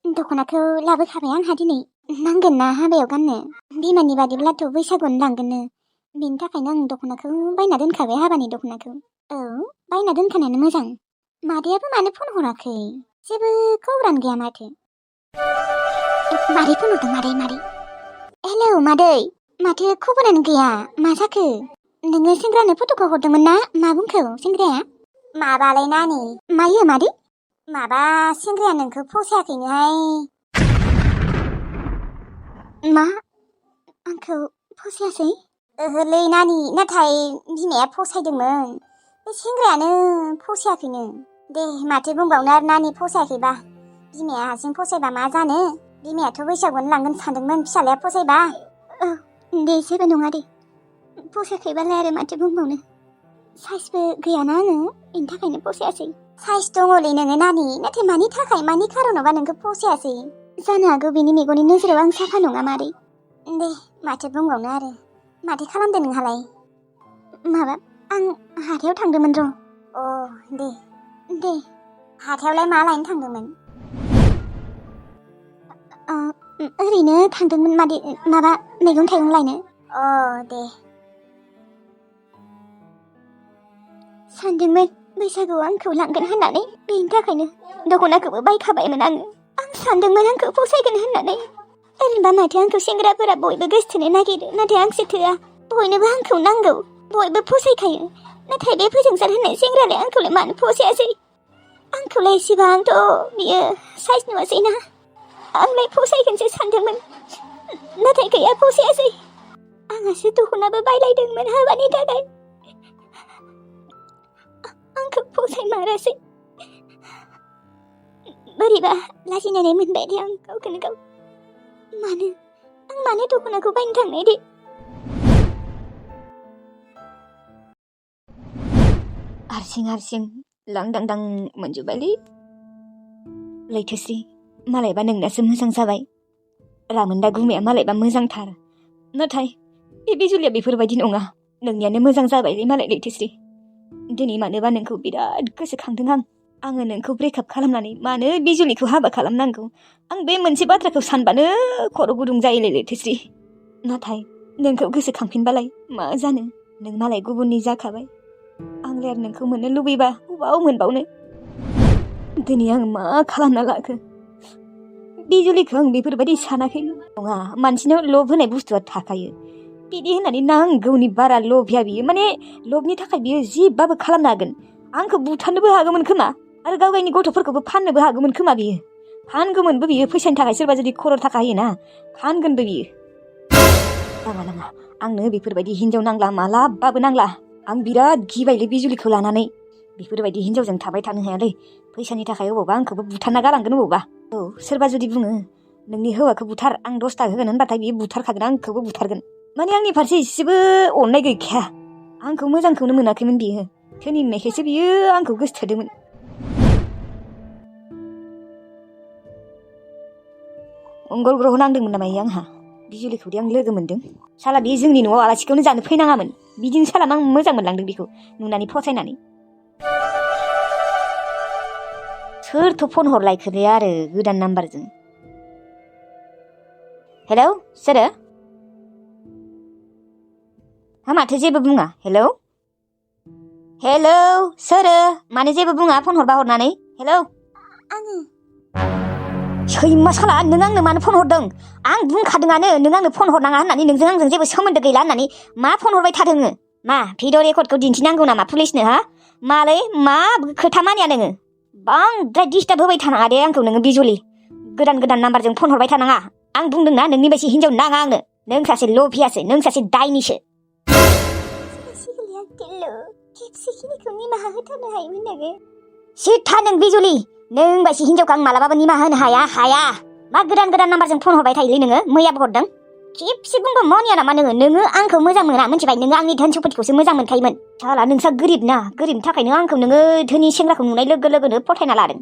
दख'नाखौ लाबोखाबाय आंहा दिनै नांगोन ना हाबायाव गाननो बिमानि बादिब्लाथ' बैसागुआवनो लांगोननो बेनि थाखायनो आं दख'नाखौ बायना दोनखाबाय हाबानि दख'नाखौ औ बायना दोनखानायानो मोजां मादैयाबो मानो फन हराखै जेबो खौरां गैया माथो मादै फन हरदों मादै हेलौ मादै माथो खबरानो गैया मा जाखो नोङो सेंग्रानो फट'खौ हरदोंमोन ना मा बुंखो सेंग्राया माबालाय नानि मायो मादै माबा सेंग्राया नोंखौ फसायाखैनोहाय मा आंखौ फसायासै ओहोलै नानि नाथाय बिमाया फसायदोंमोन बे सेंग्रायानो फसायाखैनो दे माथो बुंबावनो आरो नानि फसायाखैबा बिमाया हारसिं फसायबा मा जानो बिमायाथ' बैसागुआवनो लांगोन सानदोंमोन फिसालाया फसायबा औ दे जेबो नङा दे फसायाखैबालाय आरो माथो बुंबावनो साइसबो गैयाना आङो बेनि थाखायनो फसायासै साइस दङलै नोङो नानि नाथाय मानि थाखाय मानि खारनावबा नोंखौ फसायासै जानो हागौ बिनि मेगननि नोजोराव आं साफा नङा मादै दे माथो बुंबावनो आरो माथो खालामदों नोंहालाय माबा आं हाथायाव थांदोंमोन र' अ दे हाथायावलाय मा लायनो थांदोंमोन ओरैनो थांदोंमोन मादै माबा मैगं थाइगं लायनो अ दे सानदोंमोन बैसागुआव आंखौ लांगोन होननानै बेनि थाखायनो दख'नाखौबो बायखाबायमोन आं सानदोंमोन आंखौ फसायगोन होननानै ओरैनोबा माथो आंखौ सेंग्राफोरा बयबो गोसथोनो नागिरो नाथाय आंसो थोआ बयनोबो आंखौ नांगौ बयबो फसायखायो नाथाय बे फोजोंसार होननाय सेंग्रालाय आंखौलाय मानो फसायासै आंखौलाय एसेबांथ' बियो साइज नुवासैना आंलाय फसायगोनसो सानदोंमोन नाथाय गैया फसायासै आंहासो दख'नाबो बायलायदोंमोन हाबानि थाखाय आंखौ फसायमारासै बोरैबा लाजिनाय मोनबाय दे आं गावखौनो गाव मानो दख'नाखौ बायनो थांनाय दे हारसिं लांदांदां मोनजोब्बायलै लैथोस्रि मालायबा नोंनासो मोजां जाबाय रामोनदा गुमाया मालायबा मोजांथार नाथाय बे बिजुलिया बेफोरबायदि नङा नोंनियानो मोजां जाबायलै मालाय लैथोस्रि दिनै मानोबा नोंखौ बिराद गोसोखांदों आङो नोंखौ ब्रेकआप खालामनानै मानो बिजुलिखौ हाबा खालामनांगौ आं बे मोनसे बाथ्राखौ सानबानो खर' गुदुं जायोलै लैथोस्रि नाथाय नोंखौ गोसोखांफिनबालाय मा जानो नों मालाय गुबुननि जाखाबाय आंलाय आरो नोंखौ मोननो लुबैबा बबाव मोनबावनो दिनै आं मा खालामना लाखो बिजुलिखौ आं बेफोरबायदि सानाखैमोन नङा मानसिनाव लब होनाय बुस्थुआ थाखायो बिदि होननानै नांगौनि बारा लभिया बियो माने लबनि थाखाय बियो जिबाबो खालामनो हागोन आंखौ बुथारनोबो हागौमोन खोमा आरो गावनि गथ'फोरखौबो फाननोबो हागौमोन खोमा बियो फानगौमोनबो बियो फैसानि थाखाय सोरबा जुदि खर'र थाखा होयोना फानगोनबो बियो नाङा आंनो बेफोरबायदि हिनजाव नांला मालाबाबो नांला आं बिराद गिबायलै बिजुलिखौ लानानै बेफोरबायदि हिनजावजों थाबाय थानो हायालै फैसानि थाखाय अबावबा आंखौबो बुथारना गालांगोन अबावबा औ सोरबा जुदि बुङो नोंनि हौवाखौ बुथार आं 10 था होगोन होनबाथाय बियो बुथारखागोन आंखौबो बुथारगोन माने आंनि फारसे एसेबो अननाय गैखाया आंखौ मोजांखौनो मोनाखैमोन बियो धोनि होननायखायसो बियो आंखौ गोसोथोदोंमोन मंगल ग्रह नांदोंमोन नामा आंहा बिजुलिखौदि आं लोगो मोनदों साला बे जोंनि न'आव आलासिखौनो जानो फैनाङामोन बिदिनो साला आं मोजां मोनलांदों बेखौ नुनानै फसायनानै सोरथ' फन हरलायखोलै आरो गोदान नाम्बारजों हेलौ सोरो हा माथो जेबो बुङा हेलौ सोरो मानो जेबो बुङा फन हरबा हरनानै हेलौ आङो सैमा साला नों आंनो मानो फन हरदों आं बुंखादोंआनो नों आंनो फन हरनाङा होननानै नोंजों आंजों जेबो सोमोन्दो गैला होननानै मा फन हरबाय थादों मा भिडिअ रेकर्डखौ दिन्थिनांगौ नामा पुलिसनो हा मालै मा खोथा मानिया नोङो बांद्राय डिस्टार्ब होबाय थानाङा दे आंखौ नोङो बिजुलि गोदान नाम्बारजों फन हरबाय थानाङा आं बुंदोंना नोंनि बायदि हिनजाव नाङा आंनो नों सासे लभियासो नों सासे दायनिसो खेबसेखिनिखौ निमाहा होथारनो हायोमोन नोङो सिथा नों बिजुलि नों बायदि हिनजावखौ आं मालाबाबो निमाहा होनो हाया मा गोदान नाम्बारजों फन हरबाय थायोलै नोङो मैयाबो हरदों खेबसे बुंबा मानिया नामा नोङो आंखौ मोजां मोना मिथिबाय नोङो आंनि धोन सम्पतिखौसो मोजां मोनखायोमोन साला नोंसा गोरिबनि थाखायनो आंखौ नोङो धोनि सेंग्राखौ नुनाय लोगो लोगोनो फथायना लादों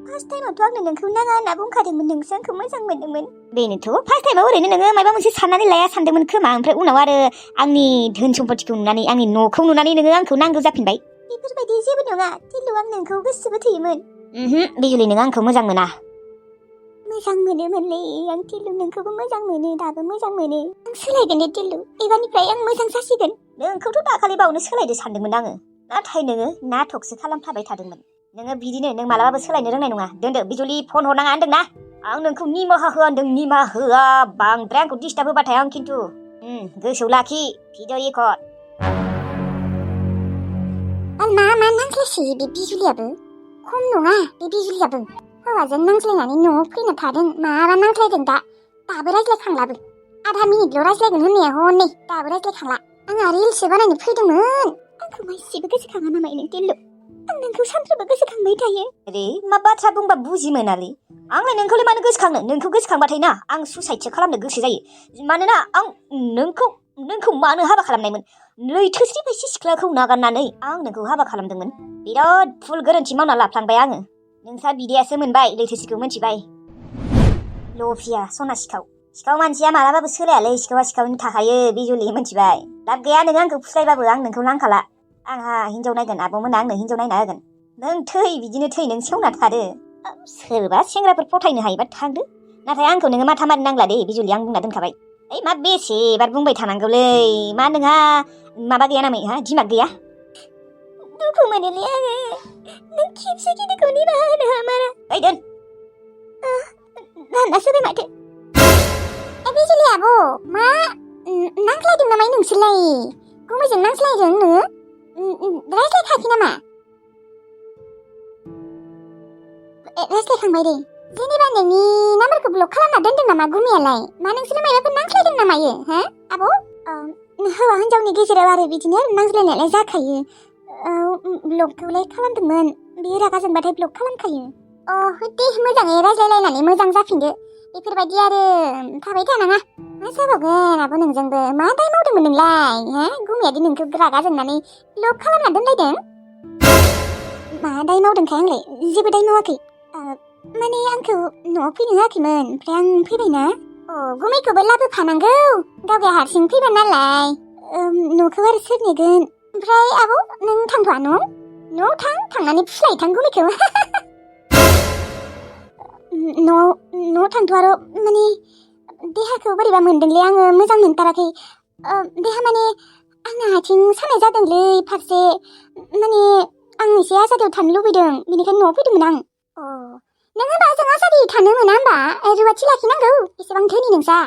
फार्स्ट टाइमावथ' आंनो नोंखौ नाङा होनना बुंखादोंमोन नोंसो आंखौ मोजां मोनदोंमोन बेनोथ' फार्स्ट टाइमाव ओरैनो नोङो माबा मोनसे साननानै लाया सानदोंमोन खोमा ओमफ्राय उनाव आरो आंनि धोन सम्पतिखौ नुनानै आंनि न'खौ नुनानै नोङो आंखौ नांगौ जाफिनबाय बेफोरबायदि जेबो नङा थिलु आं नोंखौ गोसोबो थैयोमोन बिजुलि नों आंखौ मोजां मोना मोजां मोनोमोनलै आं टिल्लु नोंखौबो मोजां मोनो दाबो मोजां मोनो आं सोलायगोन दे टिल्लु एबारनिफ्राय आं मोजां जासिगोन नोंखौथ' दाखालि बावनो सोलायदो सानदोंमोन आङो नाथाय नोङो नाटकसो खालामफ्लाबाय थादोंमोन नोङो बिदिनो नों मालाबाबो सोलायनो रोंनाय नङा दोनदो बिजुलि फन हरनाङा होनदोंना आं नोंखौ निमाहा होआ होनदों निमाहा होआ बांद्राय आंखौ डिस्टार्ब होबाथाय आं खिन्थु गोसोआव लाखि भिडिअ रेकर्ड मा नांज्लायसै बे बिजुलियाबो खम नङा बे बिजुलियाबो हौवाजों नांज्लायनानै न'आव फैना थादों माबा नांज्लायदों दाबो रायज्लायखांलाबो आधा मिनिटल' रायज्लायगोन होननाया हनै दाबो रायज्लायखांला आंहा रिल्ससो बानायनो फैदोंमोन आंखौ मासेबो गोसोखाङा नामा नों टिल्लु आं नोंखौ सानफ्रोमबो गोसोखांबाय थायो रे मा बाथ्रा बुंबा बुजि मोनालै आंलाय नोंखौलाय मानो गोसोखांनो नोंखौ गोसोखांबाथाय ना आं सुसाइडसो खालामनो गोसो जायो मानोना आं नोंखौ मानो हाबा खालामनायमोन लैथोस्रि बायदि सिख्लाखौ नागारनानै आं नोंखौ हाबा खालामदोंमोन बिराद भुल गोरोन्थि मावना लाफ्लांबाय आङो नोंसा बिदायासो मोनबाय लैथोस्रिखौ मिथिबाय लभिया सना सिखाव मानसिया मालाबाबो सोलायालै सिखावा सिखावनि थाखायो बिजुलि मिथिबाय लाब गैया नों आंखौ फुस्लायबाबो आं नोंखौ नांखाला आंहा हिनजाव नायगोन आब'मोना आंनो हिनजाव नायना होगोन नों बिदिनो थै नों सेवना थादो सोरबा सेंग्राफोर फथायनो हायोबा थांदो नाथाय आंखौ नोङो माथा मारि नांला दे बिजुलि आं बुंना दोनखाबाय ओइ मा बेसेबार बुंबाय थानांगौलै मा नोंहा माबा गैया नामै दिमाग गैया दुखु मोनोलै आङो नों खेबसे गिदिरखौ निमाहा होनो हामारा ओइ दोन दानासोबाय माथो बिजुलि आब' मा नांज्लायदों नामा नोंसोरलाय गुमैजों नांज्लायदों नोङो रायज्लायखायाखै नामा रायज्लायखांबाय दे जेनेबा नोंनि नाम्बारखौ ब्लक खालामना दोनदों नामा गुमैयालाय मा नोंसोर माबाफोर नांज्लायदों नामायो हा आब' हौवा हिनजावनि गेजेराव आरो बिदिनो नांज्लायनायालाय जाखायो ब्लकखौलाय खालामदोंमोन बेयो रागा जोंबाथाय ब्लक खालामखायो दे मोजाङै रायज्लायलायनानै मोजां जाफिनदो बेफोरबायदि आरो थाबाय थानाङा मा जाबावगोन आब' नोंजोंबो मा दाय मावदोंमोन नोंलाय हा गुमैयादि नोंखौ रागा जोंनानै ब्लक खालामना दोनलायदों मा दाय मावदोंखाय आंलाय जेबो दाय मावाखै माने आंखौ न'आव फैनो होआखैमोन ओमफ्राय आं फैबायना गुमैखौबो लाबोफानांगौ गावगा हारसिं फैबाय नालाय न'खौ आरो सोर नेगोन ओमफ्राय आब' नों थांथ'आ न'आव थांनानै फुस्लायथां गुमैखौ न'आव थांथ'आ र' माने देहाखौ बोरैबा मोनदोंलै आङो मोजां मोनथाराखै देहा माने आंना आथिं सानाय जादोंलै फारसे माने आं एसे आजादियाव थानो लुबैदों बेनिखायनो न'आव फैदोंमोन आं नों होनबा जों आजादि थानो मोना होनबा रुवाथि लाखिनांगौ बेसेबां धोनि नोंसा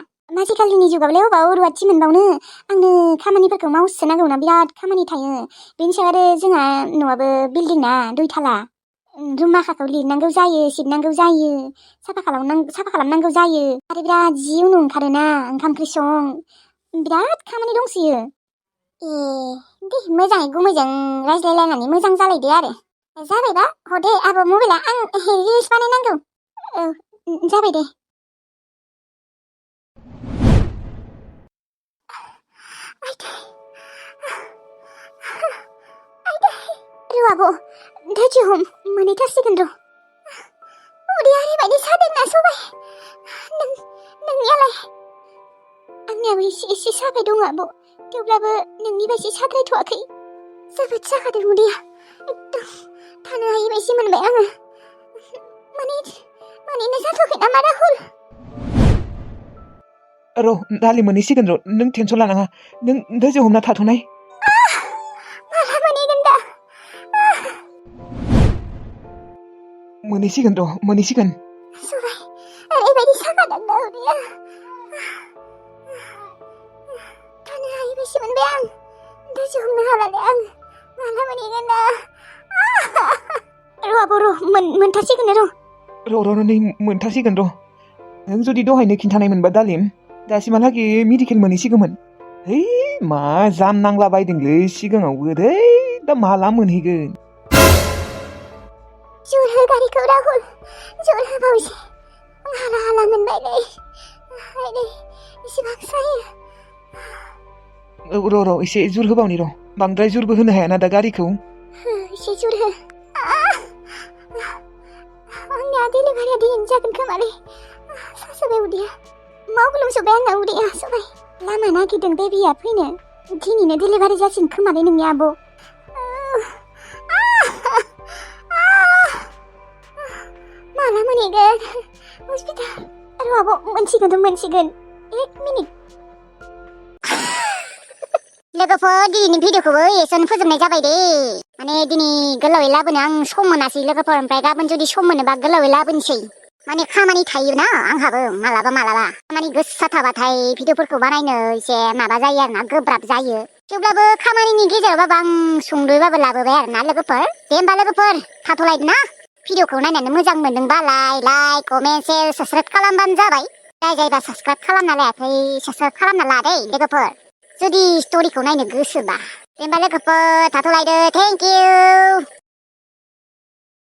आजिखालिनि जुगावलाय अबाव रुवाथि मोनबावनो आंनो खामानिफोरखौ मावसोनांगौना बिराद खामानि थायो बेनि सायाव आरो जोंहा न'आबो बिल्डिं ना 2 थाला रुम माखाखौ लिरनांगौ जायो सिबनांगौ जायो साफा खालामनांगौ जायो आरो बिराद जि उनु ओंखारोना ओंखाम ओंख्रि सं बिराद खामानि दंसोयो दे मोजाङै गुमैजों रायज्लायलायनानै मोजां जालायदो आरो जाबायबा हरदे आब' मबाइला आं रिल्स बानायनांगौ जाबाय दे र' आब' धैर्य हम मोनहैथारसिगोन र' उदैया ओरैबायदि सादोंना सबाय नोंनियालाय आंनियाबो एसे साबाय दं आब' थेवब्लाबो नोंनि बायदि साद्रायथ'वाखै जोबोद साखादों उदैया एकदम थानो हायि बायदि मोनबाय आङो माने जाथ'याखै नामा राहुल र' दालि मोनहैसिगोन र' नों टेनसन लानाङा नों धैर्य हमना थाथ'नाय माला मोनहैगोन दा मोनहैसिगोन सबाय ओरैबायदि साखादोंना उदैया थानो हायि बायदि मोनबाय आं धैर्य हमनो हालालै आं माला मोनहैगोन दा र' आब' र' मोनथारसिगोन र' नै मोनथारसिगोन र' नों जुदि दहायनो खिन्थानाय मोनबा दालिम दासिमहालागै मेडिकेल मोनहैसिगौमोन है मा जाम नांला बायदोंलै सिगाङावबो दा माला मोनहैगोन जर हो गारिखौ राहुल जर हो बावैसो हाला मोनबायलै एसेबां सायो र' एसे जुर होबावनि र' बांद्राय जुरबो होनो हायाना दा गारिखौ एसे जुर हो आंनिया डेलिभारिया दिनैनो जागोन खोमालै सासोबाय उदैया मावग्लुंजोब्बाय आंना उदैया सबाय लामा नागिरदों बेबिया फैनो दिनैनो डेलिभारि जासिगोन खोमालै नोंनि आब' माला मोनहैगोन हस्पिटाल र' आब' मोनसिगोन 1 मिनिट लोगोफोर दिनैनि भिडिअखौबो एसेयावनो फोजोबनाय जाबाय दे माने दिनै गोलावै लाबोनो आं सम मोनासै लोगोफोर ओमफ्राय गाबोन जुदि सम मोनोबा गोलावै लाबोनोसै माने खामानि थायोना आंहाबो मालाबा खामानि गोसा थाबाथाय भिडिअफोरखौ बानायनो एसे माबा जायो आरोना गोब्राब जायो थेवब्लाबो खामानिनि गेजेरावबाबो आं सुंद'यैबाबो लाबोबाय आरोना लोगोफोर दे होमबा लोगोफोर थाथ'लायदो ना भिडिअखौ नायनानै मोजां मोनदोंबालाय लाइक कमेन्ट शेयार साबस्क्राइब खालामबानो जाबाय जायबा साबस्क्राइब खालामना लायाखै साबस्क्राइब खालामना ला दे लोगोफोर जुदि स्ट'रिखौ नायनो गोसोबा दे होमबा लोगोफोर थाथ'लायदो थेंक इउ